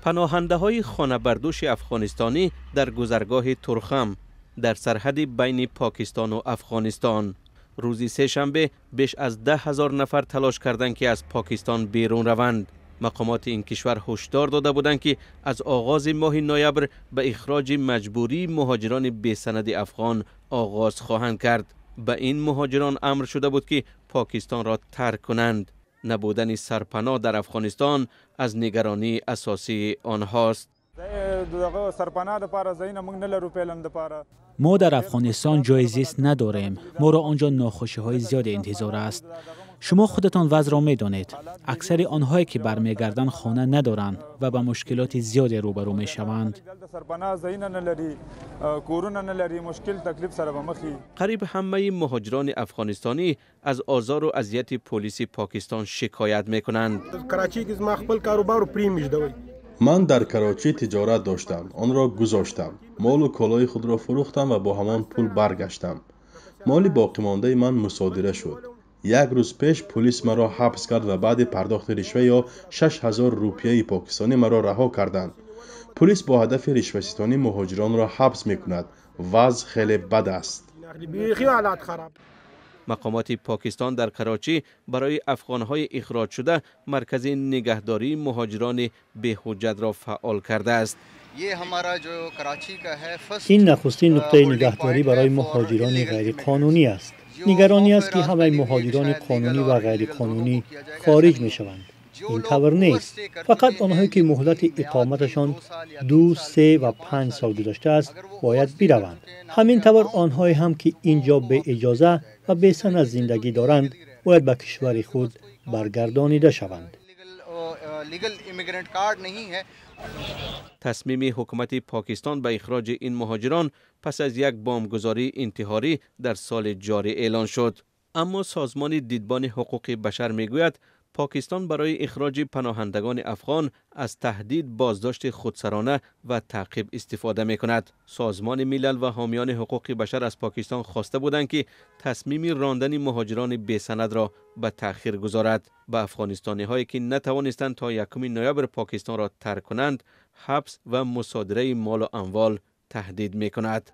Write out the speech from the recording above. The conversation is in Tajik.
Паноҳандаҳои хонабардӯши афғонистонӣ дар гузаргоҳи Турхам дар сарҳади байни Покистону Афғонистон. Рӯзи сешанбе беш аз 10 000 нафар талош карданд, ки аз Покистон берун раванд. Мақомоти ин кишвар ҳушдор дода буданд, ки аз оғози моҳи ноябр ба ихроҷи маҷбурии муҳоҷирони бесанади афғон оғоз хоҳанд кард. Ба ин муҳоҷирон амр шуда буд, ки Покистонро тарк кунанд. Набудани сарпаноҳ дар Афғонистон аз нигаронии асосии онҳост. Мо дар Афғонистон ҷои зист надорем. Моро он ҷо нохушиҳои зиёде интизор аст. Шумо худатон вазъро медонед. Аксари онҳое, ки бармегарданд, хона надоранд ва ба мушкилоти зиёде рӯбарӯ мешаванд. Қариб ҳамаи муҳоҷирони афғонистонӣ аз озору азияти полиси Покистон шикоят мекунанд. Ман дар Карочӣ тиҷорат доштам, онро гузоштам, молу колои худро фурӯхтам ва бо ҳамон пул баргаштам. Моли боқимондаи ман мусодира шуд. Як рӯз пеш пулис маро ҳабс кард ва баъди пардохти ришва ё 6000 рупияи покистонӣ маро раҳо карданд. Пулис бо ҳадафи ришваситонӣ муҳоҷиронро ҳабс мекунад. Вазъ хеле бад аст. Мақомоти Покистон дар Карочӣ барои афғонҳои ихроҷшуда маркази нигаҳдории муҳоҷирони беҳуҷҷатро фаъол кардааст. Ин нахустин нуқтаи нигаҳдорӣ барои муҳоҷирони ғайриқонунӣ аст. Нигаронӣ аст, ки ҳамаи муҳоҷирони қонунӣ ва ғайриқонунӣ хориҷ мешаванд. Ин тавр нест. Фақат онҳое, ки муҳлати иқоматашон 2, 3 ва 5 сол гузаштааст, бояд бираванд. Ҳамин тавр онҳое ҳам, ки ин ҷо беиҷоза ва бесанад зиндагӣ доранд, бояд ба кишвари худ баргардонида шаванд. Тасмими ҳукумати Покистон ба ихроҷи ин муҳоҷирон пас аз як бомбгузории интиҳорӣ дар соли ҷорӣ эълон шуд. Аммо созмони Дидбони ҳуқуқи башар мегӯяд, Покистон барои ихроҷи паноҳандагони афғон аз таҳдид, боздошти худсарона ва таъқиб истифода мекунад. Созмони Милал ва ҳомиёни ҳуқуқи башар аз Покистон хоста буданд, ки тасмими рондани муҳоҷирони бесанадро ба таъхир гузорад. Ба афғонистониҳое, ки натавонистанд то 1 ноябр Покистонро тарк кунанд, ҳабс ва мусодираи молу амвол таҳдид мекунад.